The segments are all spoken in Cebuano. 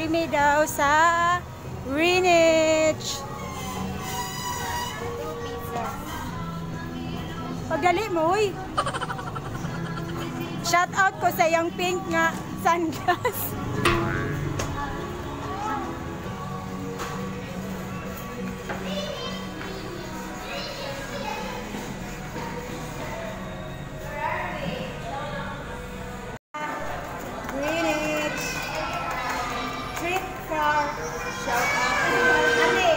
Diri mi daw sa Greenwich. Two pizzas. Pagdali mo, uy. Shout out ko sa iyang pink nga sunglass. Greenwich. Treat for Shout out. Ali.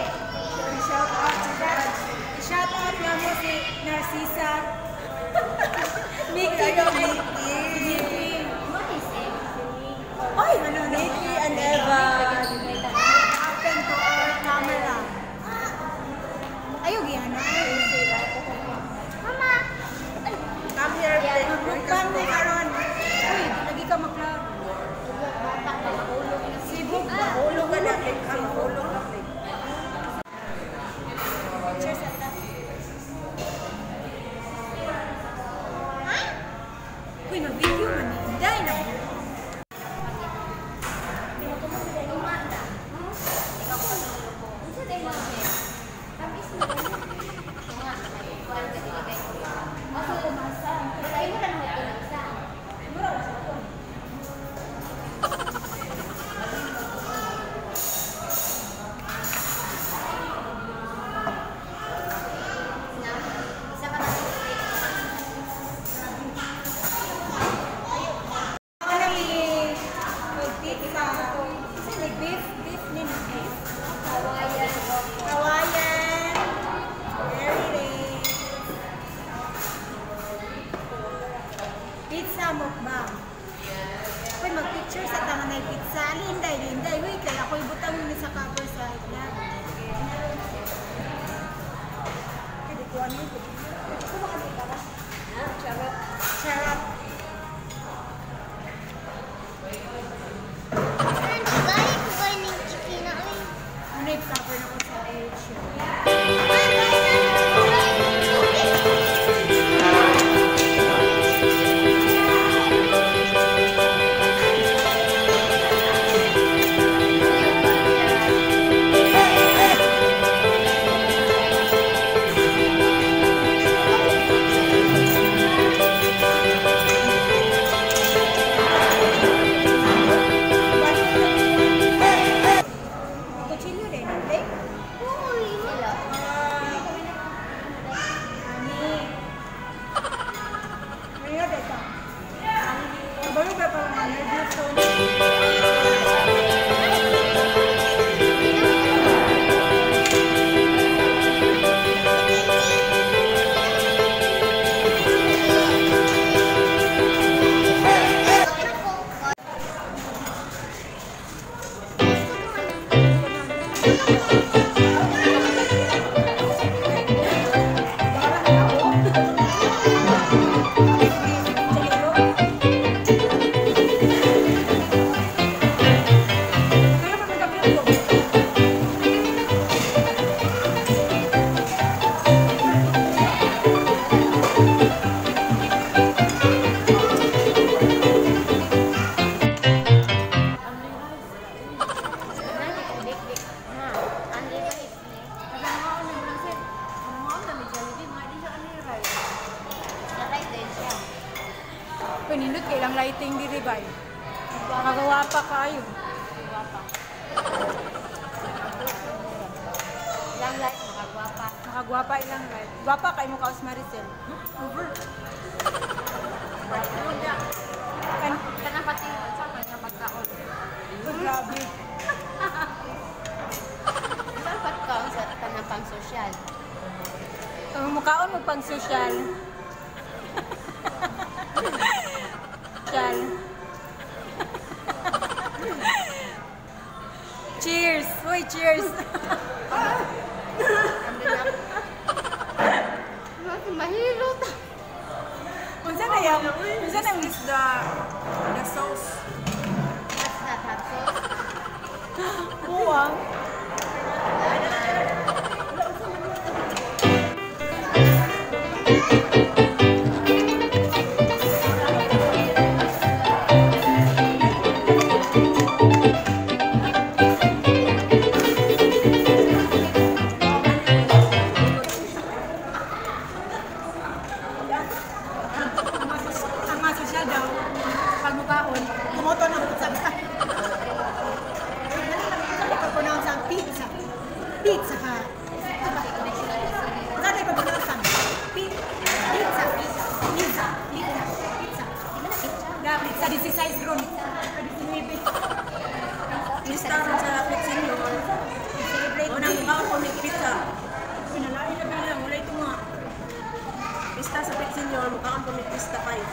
Shout out to God. Shout out nga mo si Narcissa. Nikki. Ayaw, Nikki. Nikki. Ay, ano, Nikki and Evan. Happen to our camera. Ayaw, gihana. Mama! Come here, Blake. Magmukbang ni karon. Uy, lagi ka maklaro. Sibog ba? Mahulog ka na, Blake. Ah, mahulog ka, Blake. Cheers at that. Uy, nag-video man ni Inday na. Mura ko sa ko. Ano ni pizza? Isa ni beef, beef ni beef. Hawaiian. Very nice. Pizza mukbang. Uy, mag-picture sa tangan ng pizza. Ali, Inday, Inday. Uy, kaya ako'y butang ni sa cover sa vlog. Ay, di ko ano yun. Charot. Charot. Ano yung cover na ko sa YouTube. Kutsilyo din, hindi? Ani. Ano dito? Kabalo ba pa mga nervous ko? Kaya pa magkapit ko. Panindot kay lang lighting diri bay. Makagawa pa kayo. Lang life, makagwapa. Makagwapa ilang light. Gwapa kay mo kaos Maricel. Over. Kan Kanang patingon sa kanya pagkaon. Grabe. Saan pagkaon sa kanang pang sosyal? Ang mukaon mo pang social. Social. Cheers! Uy, cheers! Mahilot. Unsa na yan? Unsa na Is the sauce. That's not hot sauce. Buwang? Kaon, kumoto na po sa. Dali lang, pag-pronounce ang pizza. Pizza Hut. Saan ay pag-pronounce ang pizza, pizza, pizza, pizza, pizza. Na, pizza, this is size ron. 19. Pista ron sa Pit Senior. Celebrate O nang kaon ko ni pizza. Pinalain na bilang, wala ito nga. Pista sa Pit Senior, mukaon ko ni pista pie.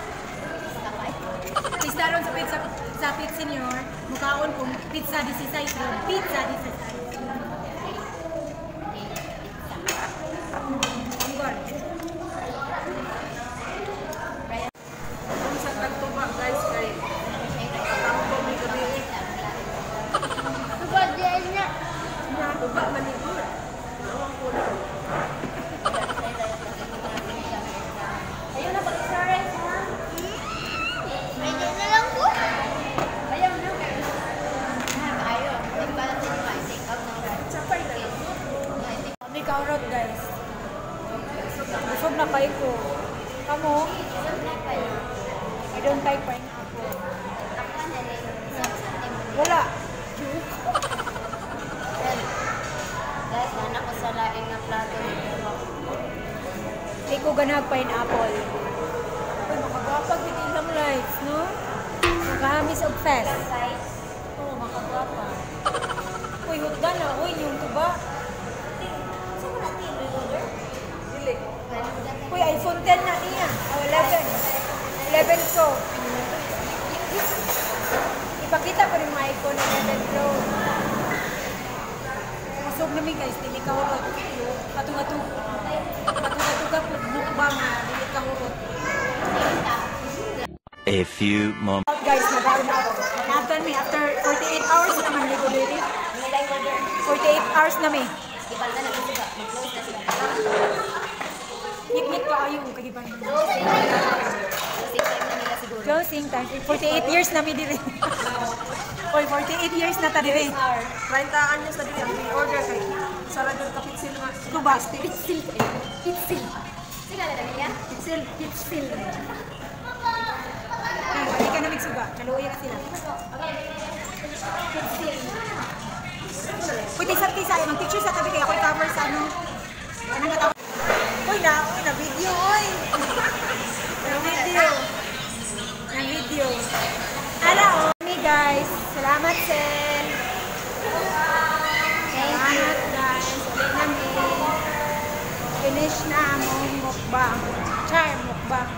Pista ron sa pizza sa Pit Senior, mukaon kung pizza this is size ron. Pizza this is size. Tanggal. Kung sa tagtuba guys kay tangko mi gabi. Tubad diyan niya. Tuba man ni good. Nawang ko lang. Ayaw na pag-surprise ha. Medyo na lang po. Ayaw na. Ayaw. Nagbalak din yung take out ng rice. Sa pie na lang. Kami kaurot, guys. Busog na kayo ko. Kamo? I don't like pineapple. Wala. Joke. Guys, nana ko sa laing nga plato nito. Di ko ganag pineapple. Uy, makagwapa gid ilang lights, no? Makahamis og fest. Oo, makagwapa. Uy, hutda na. Uy, yung tuba. Saan mo natin order? Dili. Uy, iPhone 10 na niya. Oh, 11. 11 Pro. Ipakita ko rin mga iPhone 11 Pro. Busog namin guys, dili ka hurot. Patungatug. Patungatuga po mukbang nga, dili ka hurot. A few moments. Guys, nag-out na ako. Naabtan mi after 48 hours naman ligo dito. 48 hours na mi. Ipalta na sila. Mag-close na sila. Ngit-ngit pa kayo kagiban. Closing time na nila siguro. Closing time. 48 years na mi diri. Oy, 48 years na ta diri. 30 anyos na dili ang order kay sarado ka pitsil nga. Tuba. Pitsil. Pitsil. Sila na niya? Pitsil, pitsil. Ay, hindi ka na magsuga. Naluoy na sila. Pitsil. Uy, tisa, tisa. Mag-picture sa tabi kaya ako'y cover sa ano. Ano nga tawag? Uy, na, uy, na video, uy. Na video. Na video. Ala, oh. Me, guys. Salamat, Sel. Salamat, guys. Ulit na mi. Finish na among mukbang. Char, mukbang.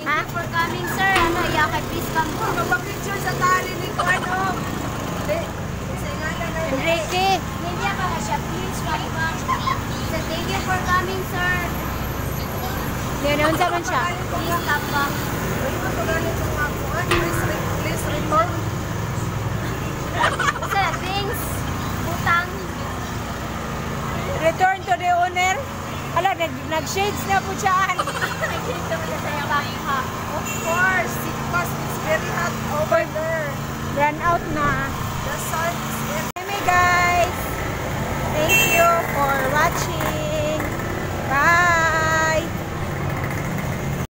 Thank you for coming, sir. Ano, iya kay please come. Magpa-picture sa tali ni ko ano. Di, sa ingala na. Enrique. Hindi ka na siya. Please come back. So, thank you for coming, sir. Yan, unsa man siya? Please come back. Uy, matugalit sa mga kuan. Please return. Sir, thanks. Utang. Return to the owner. Ala, nag-shades na po siya. Of course, because it's very hot over there. Run out na. The sun is very Hey guys! Thank you for watching.